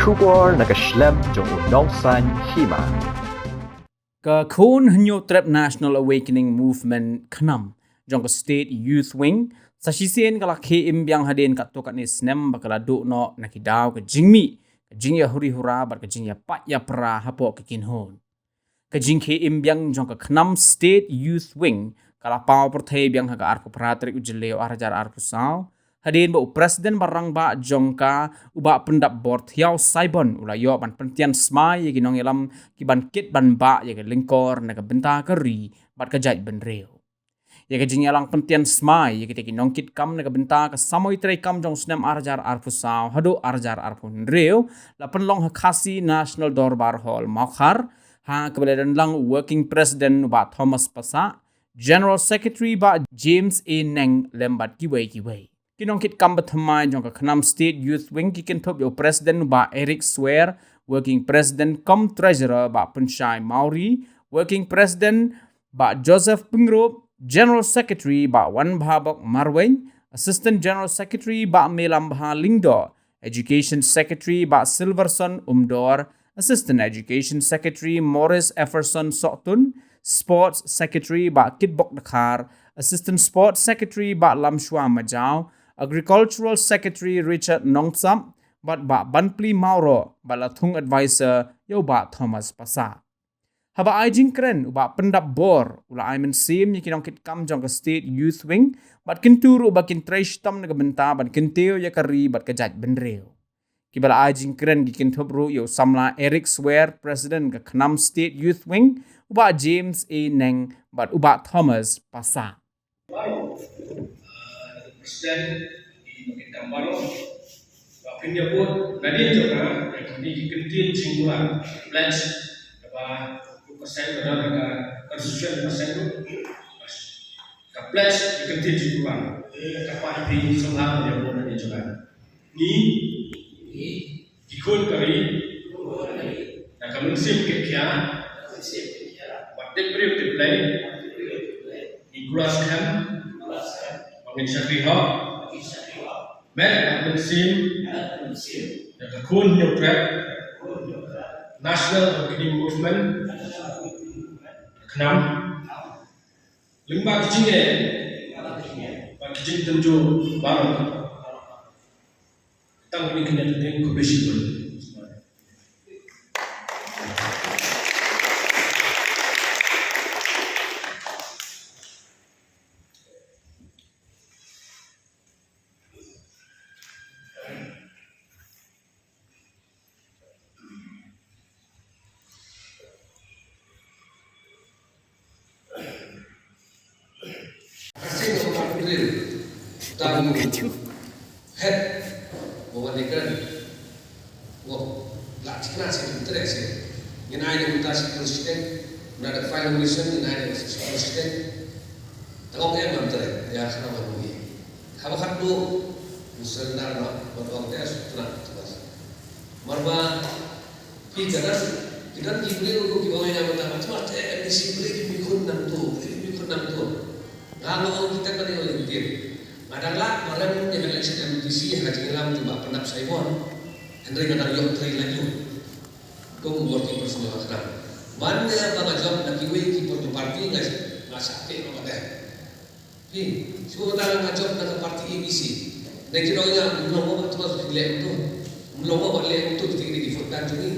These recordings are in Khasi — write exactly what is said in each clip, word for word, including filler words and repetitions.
Khubor na ka shlem jong u nongsaiñ hima. Ka Khun Hynñiewtrep National Awakening Movement, KHNAM, jong ka State Youth Wing, sa shisien ka la khie im biang hadien katto katne snem ba ka la duh noh na ki daw ka jingmih, ka jingïahuri hura bad ka jingïapait ïapra hapoh ka kynhun. Ka jingkhie im biang jong ka KHNAM State Youth Wing ka la paw pyrthei biang ha ka arphew phra tarik u Jylliew arhajar arphew saw, hadien ba u President ba rangbah jong ka, u Bah Pyndapbor Thiaw Saibon, u la ïoh ban pyntian smai ïa ki nongïalam kiban kit ban bah ïa ka lyngkor na ka bynta ka ri bad ka jaitbynriew. Ïa ka jingïalang pyntian smai ïa kita ki nongkitkam na ka bynta ka samoi treikam jong u snem arhajar arphew saw haduh arhajar arphew hynriew la pynlong ha Khasi National Dorbar Hall, Mawkhar, ha kaba la don lang u Working President u Bah Thomas Passah, General Secretary Bah James A Neng lem bad kiwei kiwei. Ki nongkitkam bathymmai jong ka KHNAM State Youth Wing ki kynthup ïa u President u Bah Eric Swer, Working President cum Treasurer Bah Pynshai Mawrie, Working President Bah Joseph Pyngrope, General Secretary Bah Wanbhabok Marwein, Assistant General Secretary Bah Melambha Lyngdoh, Education Secretary Bah Silverson Umdor, Assistant Education Secretary Morris Efferson Sohtun, Sports Secretary Bah Kitbok Dkhar, Assistant Sports Secretary Bah Lamshwa Majaw, Agricultural Secretary Richard Nongsap, bad Bah Banpli Mawroh, bad la thung advisor ïa u Bah Thomas Passah. Haba ai jingkren, u Bah Pyndapbor u la ai mynsiem ïa ki nongkitkam jong ka State Youth Wing bad kyntu ruh ba kin trei shitom na ka bynta ban kyntiew ïa ka ri bad ka jaitbynriew. Kiba la ai jingkren ki kynthup ruh ïa u samla Eric Swer, President ka KHNAM State Youth Wing, u Bah James A Neng bad u Bah Thomas Passah. Baroh, ah, President, ki nongkitkam baroh, ba phin ïa bud nadien jong ka, ïa kine ki kyntien jingkular, pledge, kaba u President ka don ha ka constitution ka President ruh. Ka pledge ki kyntien jingkular. Ka pah phi sngewbha ïa bud nadien jong ka. Ngi, ngi, ki khun ka ri, ki khun ka ri, da ka mynsiem kit khia, da ka mynsiem kit khia, bad tip briew tip Blei, bad tip briew tip Blei, ngi kular skhem, ngi kular skhem, ba ngin shakri hok, ba ngin shakri hok, met bad mynsiem, met bad mynsiem, da ka Khun Hynñiewtrep, Khun Hynñiewtrep, National Awakening Movement, National Awakening Movement, KHNAM. Lyngba ki jingeh bad ki jingtynjuh baroh, tang kine ki ïa tang khublei shibun. Head, bawa ni kan. Wah, la tikna sih, trek sih. Ngin ai ni utas president, na da final mission, ngin ai ni president. Tolong em, mam trek, ïa, kena wan ni. Haba khatduh, u surrender noh, ban ong te, shu tnat, tu bas. Namar ba, phi ka don, ki don ki briew ruh kiba ong ïa nga mynta, "Tma te M D C, balei phim ïakhun nangto, balei phim ïakhun nangto?" Nga ong kita ka dei ïa lynti. Nga dang lah ban rem ïa ka election M D C ha ka jingïalam jong Bah Pyndap Saibon. Hynrei nga dang ïoh trei laiñ ïing kum working president jong ka KHNAM. Mano ba nga jop na kiwei ki por ki party, nga, nga shah peit ruh ka dei. Phi, shu da nga jop na ka party A B C. Dei ki ong ïa nga, ym long ba tu ba phi leh uto. Ym long ba leh uto, ki dei ki vote bank jong ngi.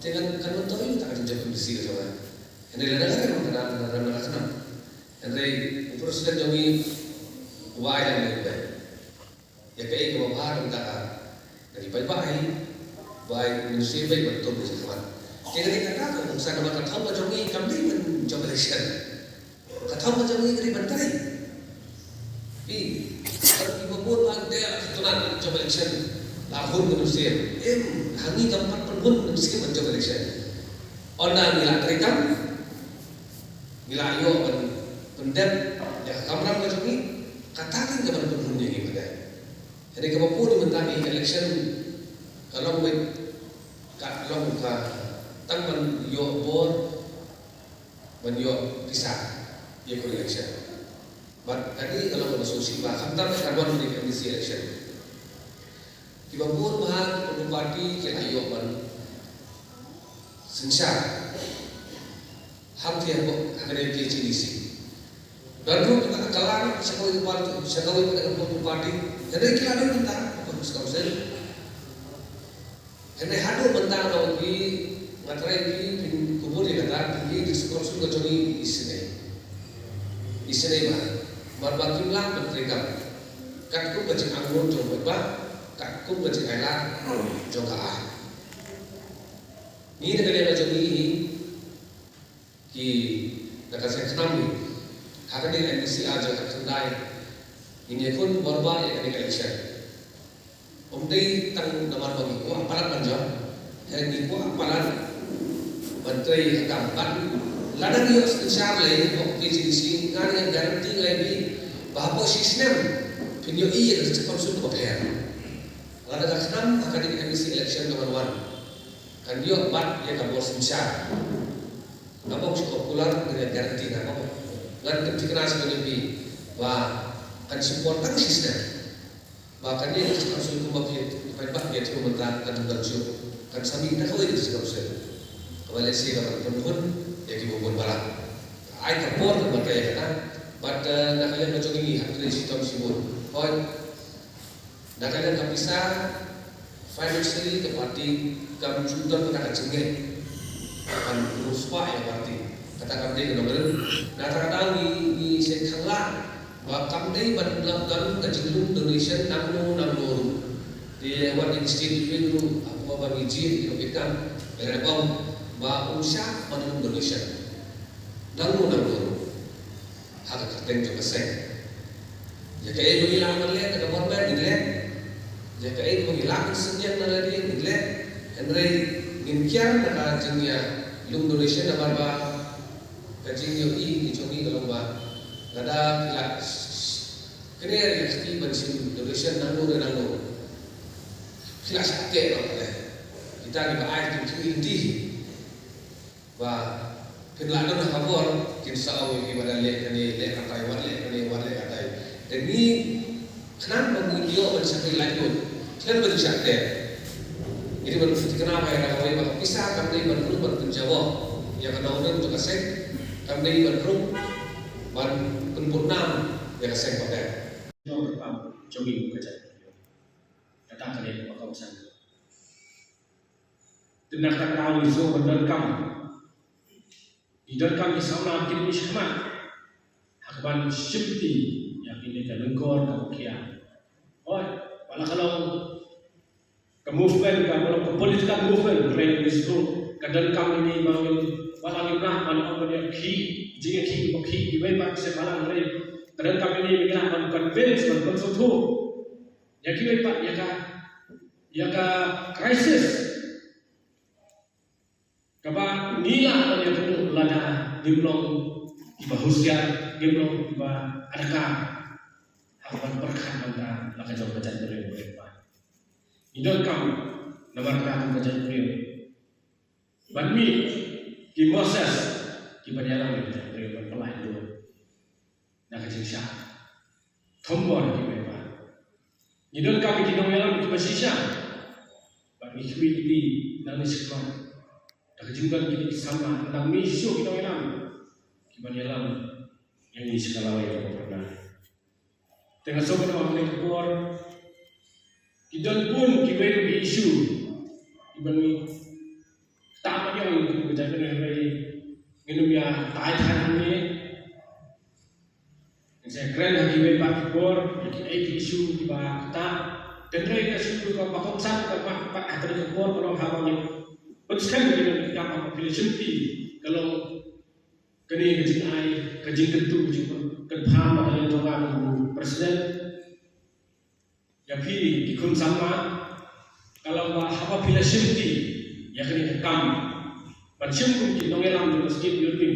Te kan, kan myntoi ta ka jingjop M D C ka jong nga. Hynrei lada nga rem, kan, kan rem na ka KHNAM. Hynrei u president jong ngi uba ai lang ngi ba ïa kaei kaba bha na ka bynta ka ri, paidbah hi, ba ai mynsiem beit ban tum ïa ka khmat. Te kane kata ka nuksa namar ka thong ka jong ngi kam dei ban jop election. Ka thong ka jong ngi ka dei ban trei. Phi, kiba bun ba ong te la ki tnat jop election, la hun ka mynsiem. Em, ha ngi kam pat pynhun ka mynsiem ban jop election. Ynda ngi la trei kam, ngi la ïoh ban pyndep ïa ka kamram ka jong ngi, kata keiñ ka ban pynhun ïa ngi pat. Hynrei kaba bun mynta ka election ka long beit, ka long ka tang ban ïoh bor, ban ïoh pisa ïa ka election. Bad kane ka long kaba sngewsih ba khamtam ka don ïa ka M D C election. Kiba bun bha ki party ki la ïoh ban synshar. Hangta hapoh ha kane ka K H A D C. Don ruh kiba kylla sha kawei ka party, sha kawei ka party. Hynrei ki la don mynta hapoh District Council. Hynrei haduh mynta nga ong ïa phi, nga tharai phi phin kubur ïa kata, phi ïohi District Council ka jong ngi isynei. Isynei bha. Namar ba kim lah ban treikam. Katkum ka jingangnud jong u paidbah, katkum ka jingailad jong ka aiñ. Ngi na ka liang ka jong ngi, ki, na ka seng khnam ngi, ha kane ka M D C R jong ka khyndai, ngin ïakhun baroh ïa kane ka election. Ym dei tang namar ba ngi kwah palat ban jop, hynrei ngi kwah palat ban trei ha kam ban. Lada ngi ïoh synshar lei hapoh K H A D C, nga ngan guarantee ïa phi ba hapoh shi snem phin ïohi ïa ka District Council kaba pher. Lada ka khnam ha kane ka M D C election kaban wan, kan ïoh pat ïa ka bor synshar. Nga ong shu popular, nga guarantee, nga ong, ngan pynthikna sha phi ba kan shu bor tang shi snem. Ba kane ka District Council kumba phi, phi paidbah phi ïathuh mynta, kan don shuh, kan sa mih na kawei ka District Council. Kaba lehse kaban pynhun ïa kiba bun balang. Ai ka por kan batai ïa kata. Bad, eh, na ka liang ka jong ngi, hap trei shitom shibun. Hooid. Na ka liang ka pisa, financially ka party kam ju don kata ka jingngeit ban pynspah ïa ka party. Kata kam dei ka nongrim. Na kata ka daw ngi, ngi sngewthuh khlem lah ba kam dei ban lap don ka jinglong donation nangno nangno ruh. Te wat ïa ka state ruh, hapoh ba ngi jied ïa ka pyrkhat, ka la da ong ba ym shah ban long donation nangno nangno ruh. Ha ka kyrteng jong ka seng. Ïa kaei ba ngi lah ban leh na ka government ngin leh. Ïa kaei ba ngi lah ban synñiang na lade ngin leh. Hynrei ngin kiar na ka jingïalong donation namar ba ka jingïohi ka jong ngi ka long ba lada phi la kner ïa ka kti ban shim donation nangno re nangno, phi la shah teh noh leh. Kita kiba ai ki kti ba phin lah don ha ka bor, kin sa ong ïa phi ba da leh kane, leh katai, wat leh kane, wat leh katai. Te ngi khnang ba ngin ïoh ban shakri laitluid khlem ban shah teh. Ngi dei ban thikna ba ïa kawei ba ka pisa kam dei ban rung ban pynjaboh ïa ka nongrim jong ka seng, kam dei ban rung ban pynbud nam ïa ka seng bad ka jong ngi ka jaitbynriew. Kata ka dei kaba kongsan. Te na kata ka daw ngi sngewbha ban donkam, ngi donkam ki samla ki nongshakmat ha kaban shimti ïa kine ka lyngkor kaba khia. Hooid, wat la ka long ka movement, ka long ka political movement, hynrei ngi sngewthuh ka donkam ine ba ngin, wat la ngim lah ban ong ban ïakhih, jingïakhih ba khih kiwei pat ki seng balang, hynrei ka donkam ine ba ngin lah ban convince, ban pynsngewthuh ïa kiwei pat ïa ka, ïa ka crisis kaba ngi lah ban ïathuh lada ngim long kiba husiar, ngim long kiba adkar ha kaban pyrkhat bynta la ka jong ka jaitbynriew. Ngi donkam namar kata kum ka jaitbynriew ban mih ki Moses kiban ïalam ïa ka jaitbynriew ban pynlait dur na ka jingshah thombor kiwei pat. Ngi donkam ïa ki nongïalam kiba shisha bad ngi khmih ïa ki nangne shakhmat da ka jingdon kine ki samla, nang mih shuh ki nongïalam kiban ïalam ïa ngi sha ka lawei kaba kordor. Te nga sngewbha ban ong ha kane ka por ki don bun kiwei ki issue kiba ngi ktah ban ïoh ïa ki, ka jaitbynriew, hynrei ngin ym ïa tai thaiñ hangne. Ngin sa kren ha kiwei pat ki por ïa kiei ki issue kiba ktah. Te hynrei ka issue kaba kongsan kaba ktah ha kane ka por ka long haba ngi pynskhem ïa kine ki kam haba phi la shimti, ka long kane ka jingai, ka jingkyntu, ka jingkynpham na ka liang jong nga kum u president. Ïa phi ki khun samla, ka long ba haba phi la shimti ïa kane ka kam ban shim kum ki nongïalam jong ka state, ïoh phi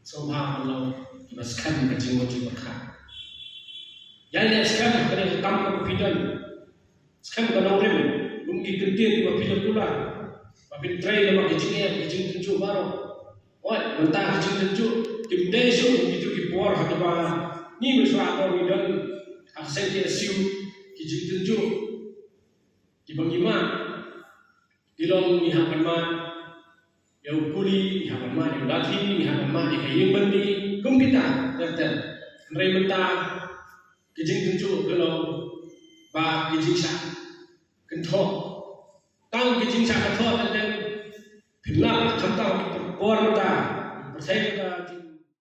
sngewbha ban long kiba skhem ka jingmut jingpyrkhat. Ïa ïa skhem kane ka kam kaba phi don, skhem ka nongrim kum ki kyntien kiba phi la kular, ba phin trei lyngba ki jingeh ki jingtynjuh baroh. Oi, mynta ki jingtynjuh kim dei shuh kum kito ki por ha kaba ngi mynshuwa ngi don ha ka seng K S U, ki jingtynjuh Ba ngi mad, ki long ngi hap ban mad ïa u kuli, ngi hap ban mad ïa u lathi, ngi hap ban mad ïa ka ïing byndi, kum kita ter ter. Hynrei mynta ki jingtynjuh ka long ba ki jingshah kynthoh. Tang ki jingshah kynthoh ter ter. Pynlap khamtam ki por mynta, pyrthei mynta,